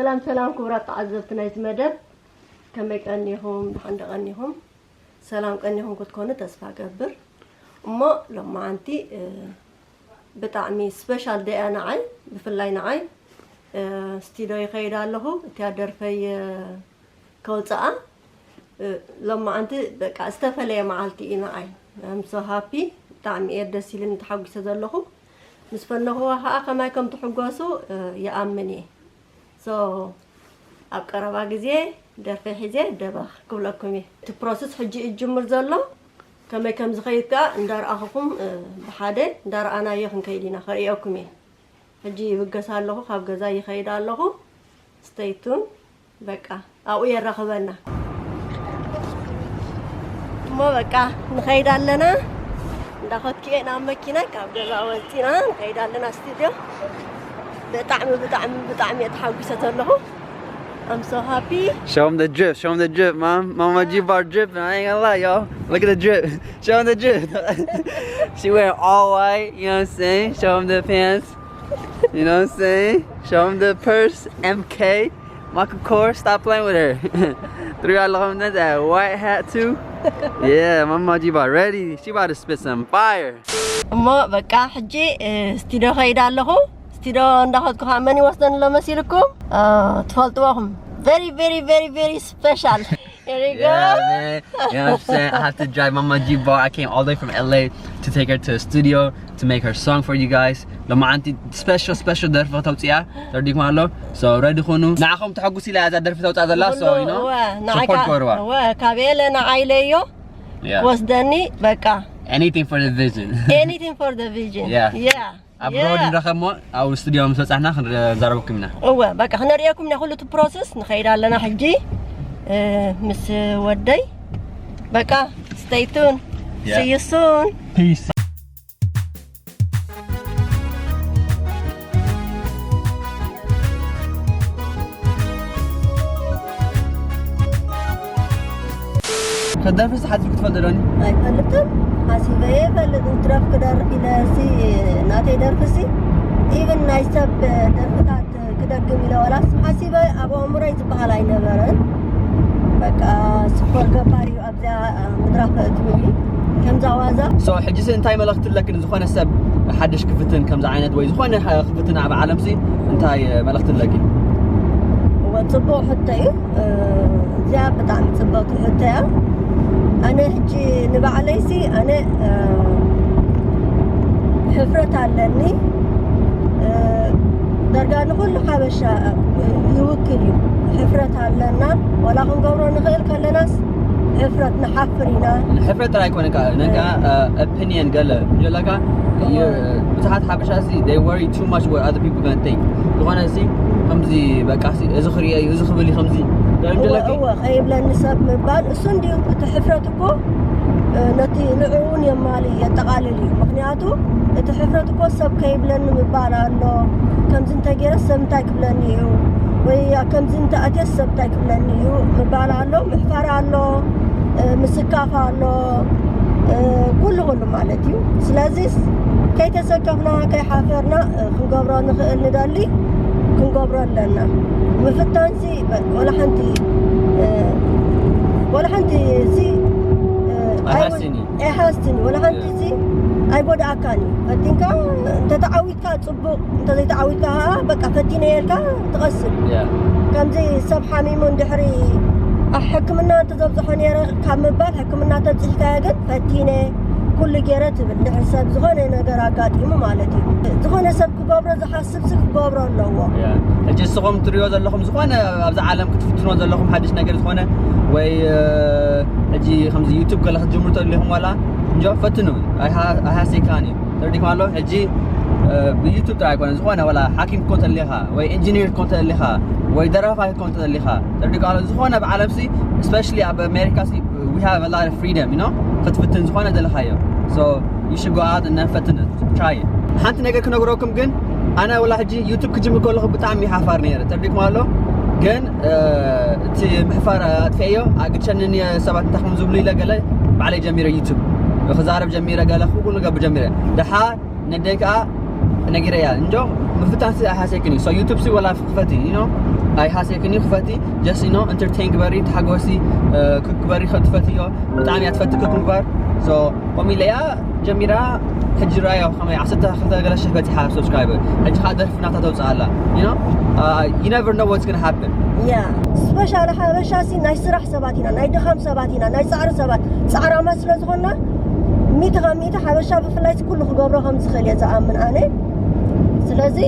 ሰላም ሰላም ክቡራት ተዓዘብቲ ናይዚ መደብ፣ ከመይ ቀኒኹም? ብሓንደ ቀኒኹም? ሰላም ቀኒኹም ክትኮኑ ተስፋ ገብር። እሞ ሎማዓንቲ፣ እ፣ ብጣዕሚ ስፔሻል ደይ እያ ንዓይ፣ ብፍላይ ንዓይ፣ እ፣ ስቱድዮ ይኸይድ ኣለኹ፣ እቲያ ደርፈይ፣ እ፣ ከውፅኣ። እ፣ ሎማዓንቲ በቃ ዝተፈለየ መዓልቲ እዩ ንዓይ። I'm so happy፣ ብጣዕሚ እየ ደስ ኢሉኒ ተሓጒሰ ዘለኹ። ምስ ፈነኹዋ ከዓ ከማይ ከም ትሕጎሱ፣ እ፣ ይኣምን እየ። So ኣብ ቀረባ ግዜ ደርፈይ ሒዘ ደበኽ ክብለኩም እየ። እቲ ፕሮሰስ ሕጂ እዩ ዝጅምር ዘሎ። ከመይ ከም ዝኸይድ ከዓ እንዳረኣኹኹም፣ እ፣ ብሓደ እንዳረኣናዮ ክንከይድ ኢና፣ ከርእየኩም እየ። ሕጂ ይብገስ ኣለኹ፣ ካብ ገዛ ይኸይድ ኣለኹ። Stay tuned። በቃ ኣብኡ የራኽበና። እሞ በቃ ንኸይድ ኣለና። እንዳኸድኩ እየ ናብ መኪና፣ ካብ ገዛ ወፂና ንኸይድ ኣለና ስቱድዮ። ብጣዕሚ፣ ብጣዕሚ፣ ብጣዕሚ እየ ተሓጒሰ ዘለኹ። I'm so happy። Show 'em the drip, show 'em the drip, mom. Mama G Bar dripping, I ain't gonna lie, y'all. Look at the drip. Show 'em the drip. She wearing all white, you know what I'm saying? Show 'em the pants. You know what I'm saying? Show 'em the purse, M K. Michael Kors, stop playing with her. Three dollar on that white hat too. Yeah, Mama G about ready. She about to spit some fire. እሞ በቃ ሕጂ፣ እ፣ ስቱድዮ ኸይድ ኣለኹ። ስቱድዮ እንዳኸድኩ ከዓ መን ይወስደኒ ኣሎ መሲልኩም? እ፣ ትፈልጥዎ ኢኹም። Very, very, very, very special. Here we go. Yeah, man. You know what I'm saying? I have to drive Mama G Bar. I came all the way from L A to take her to the studio to make her song for you guys. ሎማዓንቲ ስፔሻል፣ ስፔሻል ደርፊ ከተውፅእ እያ። ተረዲእኩም ኣሎ። So፣ ሬዲ ኩኑ። ንዓኹም ተሐጉስ ኢላ እያ እዛ ደርፊ ተውፅኣ ዘላ። So፣ you know, እወ፣ ንዓይ support ካ-፣ ግበርዋ። እወ፣ ካብ ኤለ ንዓይ ኢለዮ። Yeah. ክወስደኒ፣ በቃ። Anything for the vision. Anything for the vision. Yeah. Yeah. ኣብ ሮድ ንረኸብ እሞ፣ ኣብ ስቱድዮ ምስ በጻሕና ክንዛረበኩም ኢና። እወ፣ በቃ ክነርእየኩም ኢና ኩሉ እቲ ፕሮሰስ። ንኸይድ ኣለና ሕጂ፣ እ፣ ምስ ወደይ። በቃ፣ stay tuned. Yeah. See you soon. Peace. ከደርፍስ ሓሲብኪ ትፈልጢ ዶ? ኣይፈልጥን። ሓሲበ እየ እፈልጥ፣ እንትረፍ ክደርፍ ኢለ ሲ፣ ናተይ ደርፍሲ፣ ኢቭን ናይ ሰብ ደርፍታት ክደግም ኢለ ዋላ ሓሲበ ኣብ ኣእምሮይ ዝበሃል ኣይነበረን። በቃ፣ ስፖር ገባር እዩ ኣብዚኣ ምድራፍ እትብሊ ከምዛ ዋዛ። So፣ ሕጂ ሲ እንታይ መልእኽቲ ኣለኪ ንዝኾነ ሰብ፣ ሓድሽ ክፍትን ከምዚ ዓይነት ወይ ዝኾነ ሓ-፣ ክፍትን ኣብ ዓለም ሲ እንታይ መልእኽቲ ኣለኪ? እወ፣ ጽቡቕ ሕቶ እዩ። እ፣ እዚኣ ብጣዕሚ ጽብቕቲ ሕቶ እያ። ኣነ ሕጂ ንባዕለይሲ ኣነ፣ እ፣ ሕፍረት ኣለኒ። እ፣ ዳርጋ ንኹሉ ሓበሻ፣ እ፣ ይውክል እዩ። ሕፍረት ኣለና። ዋላ ክንገብሮ ንኽእል ከለናስ ሕፍረት ንሓፍር ኢና። ሕፍረት ጥራይ ኣይኮነን፣ ከኣ ነካ፣ እ፣ ኦፒንየን ገለ ጀለካ፣ እ፣ ብዙሓት ሓበሻ ሲ፣ they worry too much what other people gonna think። ዝኾነ ሲ፣ ከምዚ በቃ ሲ፣ እዚ ክርእዮ እዩ፣ እዚ ክብል እዩ፣ ከምዚ ገለ እወ፣ ጀለኪ? እወ፣ ከይብለኒ ሰብ ምባል፣ እሱ እንድዩ እቲ ሕፍረት እኮ፣ እ፣ ነቲ ንዕኡ እውን የማልእ፣ የጠቓልል እዩ። ምኽንያቱ እቲ ሕፍረት እኮ ሰብ ከይብለኒ ምባል ኣሎ፣ ከምዚ እንተገይረ ሰብ እንታይ ክብለኒ እዩ፣ ወይ ከምዚ እንተኣትየስ ሰብ እንታይ ክብለኒ እዩ ምባል ኣሎ፣ ምሕፋር ኣሎ፣ እ፣ ምስካፍ ኣሎ፣ እ፣ ኩሉ ኩሉ ማለት እዩ። ስለዚስ ከይተሰከፍና፣ ከይሓፈርና፣ እ፣ ክንገብሮ ንኽእል ንደሊ፣ ክንገብሮ ኣለና። ምፍታንሲ በ-፣ ወላ ሓንቲ፣ እ፣ ወላ ሓንቲ እዚ፣ እ፣ ኣይወ-፣ ኣይሓስን እዩ። ኣይሓስን እዩ። ወላ ሓንቲ ያ። እዚ ኣይጎድኣካን እዩ። ፈቲንካ እንተተዓዊትካ ጽቡቕ፣ እንተዘይተዓዊትካ ኸኣ በቃ ፈቲነ ኢልካ ትቐስን። ያ። ከምዚ ሰብ ሓሚሙ እንድሕሪ፣ "ኣሕ፣ ሕክምና እንተዘብዝሖ ነይረ" ካብ ምባል፣ ሕክምና ተብጺሕካዮ ግን ፈቲነ፣ ኩሉ ገይረ ትብል። ድሕሪ ሰብ ዝኾነ ነገር ኣጋጢሙ ማለት እዩ። ዝኾነ ሰብ ክገብሮ ዝሓስብ ሲ ክገብሮ ኣለዎ። ያ። ሕጂ ንስኹም ትሪኦ ዘለኹም ዝኾነ ኣብዚ ዓለም ክትፍትኖ ዘለኹም ሓድሽ ነገር ዝኾነ ወይ፣ እ፣ ሕጂ ከምዚ ዩቱብ ገለ ክትጅምሩ ተደሊኹም ዋላ እንጆ ፈትኑ። ኣይሃ-፣ ኣይሃሴካን እዩ። ተረዲእኩም ኣሎ? ሕጂ፣ እ፣ ብዩቱብ ጥራይ ኣይኮነን ዝኾነ ዋላ ሓኪም ክትኮን ተደሊኻ ወይ ኢንጂኒር ክትኮን ተደሊኻ ወይ ደራፋይ ክትኮን ተደሊኻ፣ ተረዲእኩም ኣሎ? ዝኾነ ኣብ ዓለም ሲ፣ especially ኣብ ኣሜሪካ ሲ፣ we have a lot of freedom, you know? ክትፍትን ዝኾነ ዘለኻዮ። So, you should go out and then ፈትን፣ try it. ሓንቲ ነገር ክነግረኩም ግን፣ ኣነ ወላ ሕጂ ዩቱብ ክጅምር ከለኹ ብጣዕሚ ሓፋር ነይረ። ተረዲእኩም ኣሎ? ግን፣ እ፣ እቲ ምሕፋር ኣጥፊአዮ፣ ኣግድሸኒ እየ ሰባት እንታይ ከም ዝብሉ ኢለ ገለ ባዕለይ ጀሚረ ዩቱብ። ክዛረብ ጀሚረ፣ ገለ ኩሉ ክገብር ጀሚረ። ደሓር ነደይ ከኣ ነጊረያ እንጆ። ምፍታን ሲ ኣይሃሰክኒ። So YouTube ሲ ወላ ክፈቲ you know ኣይሃሰክኒ። ክፈቲ just you know entertain ግበሪ፣ ተሓጎሲ። ክክ ግበሪ ክትፈትዮ። ብጣዕሚ እያ ትፈቲ ክክ ምግባር። So ከምኡ ኢለያ ጀሚራ። ሕጂ ራዮ ከመይ ዓሰርተ ክልተ ገለ ሽሕ በፂሓ subscriber። ሕጂ ከዓ ደርፊ ናታ ተውፅእ ኣላ። You know you never know what's gonna happen. ያ ስፔሻሊ ሓበሻ ሲ ናይ ስራሕ ሰባት ኢና፣ ናይ ድኻም ሰባት ኢና፣ ናይ ፃዕሪ ሰባት። ፃዕራማ ስለ ዝኾንና ሚእቲ ካብ ሚእቲ ሓበሻ ብፍላይ ኩሉ ክገብሮ ከም ዝኽእል እየ ዝኣምን ኣነ። ስለዚ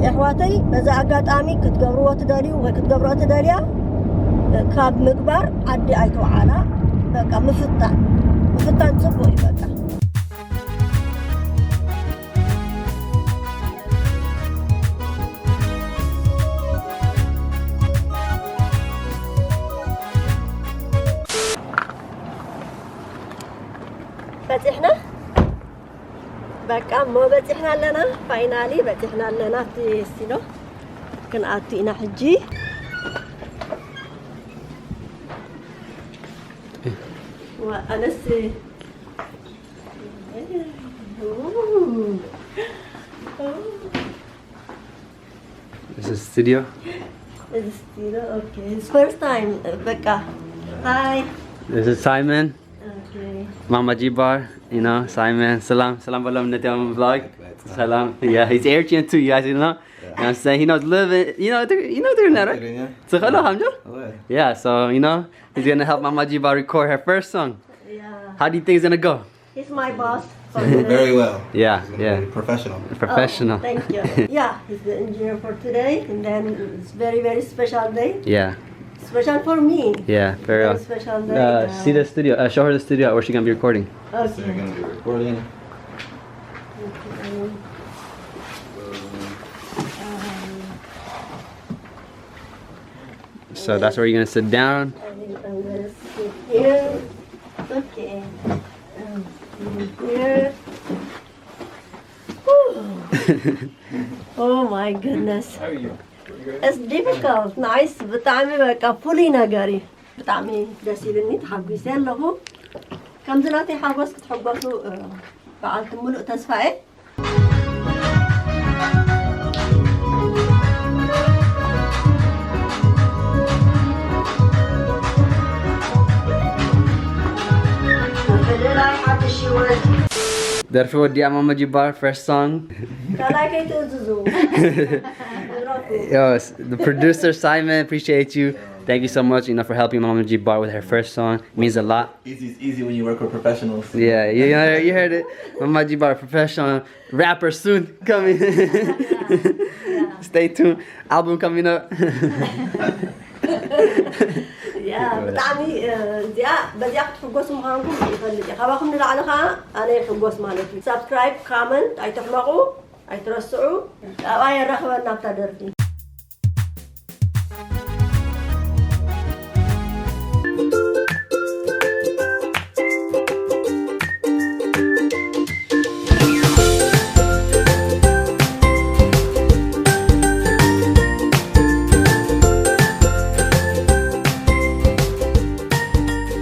ኣሕዋተይ በዚ ኣጋጣሚ ክትገብርዎ ትደልዩ ወይ ክትገብርኦ ትደልያ ካብ ምግባር ዓዲ ኣይተውዓላ። በቃ ምፍታን ምፍታን ፅቡቅ እዩ። በቃ በፂሕና በቃ እሞ በፂሕና ኣለና። ፋይናሊ በፂሕና ኣለና። ኣብቲ ስቲሎ ክንኣቱ ኢና ሕጂ። ኣነስ This is studio. It's still okay. It's first time. በቃ hi. This is Simon. Okay. Mama G Bar, you know, Simon. ሰላም ሰላም በሎም ነቲ vlog. ሰላም. Yeah, he's Eritrean too, you guys, you know. You know what I'm saying? He knows a little bit, you know, you know, they're not, right? ትኽእሎ ከምጆ? Yeah, so, you know, he's gonna help Mama G Bar record her first song. Yeah. How do you think it's gonna go? He's my boss. Very well. Yeah, He's gonna yeah. Be professional. Professional. Oh, thank you. Yeah, he's the engineer for today, and then it's very, very special day. Yeah, Special for me. Yeah, very Very well. Special day. Uh, see the studio. Uh, show her the studio where she's gonna be recording. So you're Okay. Gonna be recording. So that's where you're gonna sit down. I think I'm gonna sit here. Okay. Um, here. Whew. Oh my goodness. How are you? It's difficult. Nice. ብጣዕሚ በቃ ፍሉይ ነገር እዩ። ብጣዕሚ ደስ ኢልኒ፣ ተሓጒሰ ኣለኹ። ከምዚ ናተይ ሓጎስ ክትሕጎሱ በዓልቲ ሙሉእ ተስፋ እየ። ደርፊ ወዲኣ ማማ ጂባር first song. ካልኣይ ከይትእዝዙ። Yes, the producer Simon, appreciate you. Thank you so much, you know, for helping Mama G Bar with her first song. It means a lot. Easy is easy when you work with professionals. Yeah, you, you heard it. Mama G Bar, professional rapper soon coming. Stay tuned. Album coming up. ያ ብጣዕሚ እዚኣ በዚኣ ክትሕጎሱ ምዃንኩም ይፈልጥ እየ። ካባኹም ንላዕሊ ከዓ ኣነ ይሕጎስ ማለት እዩ። ሳብስክራይብ፣ ካመንት ኣይትሕመቑ፣ ኣይትረስዑ። ኣብኣ የራኽበና ኣብታ ደርፊ።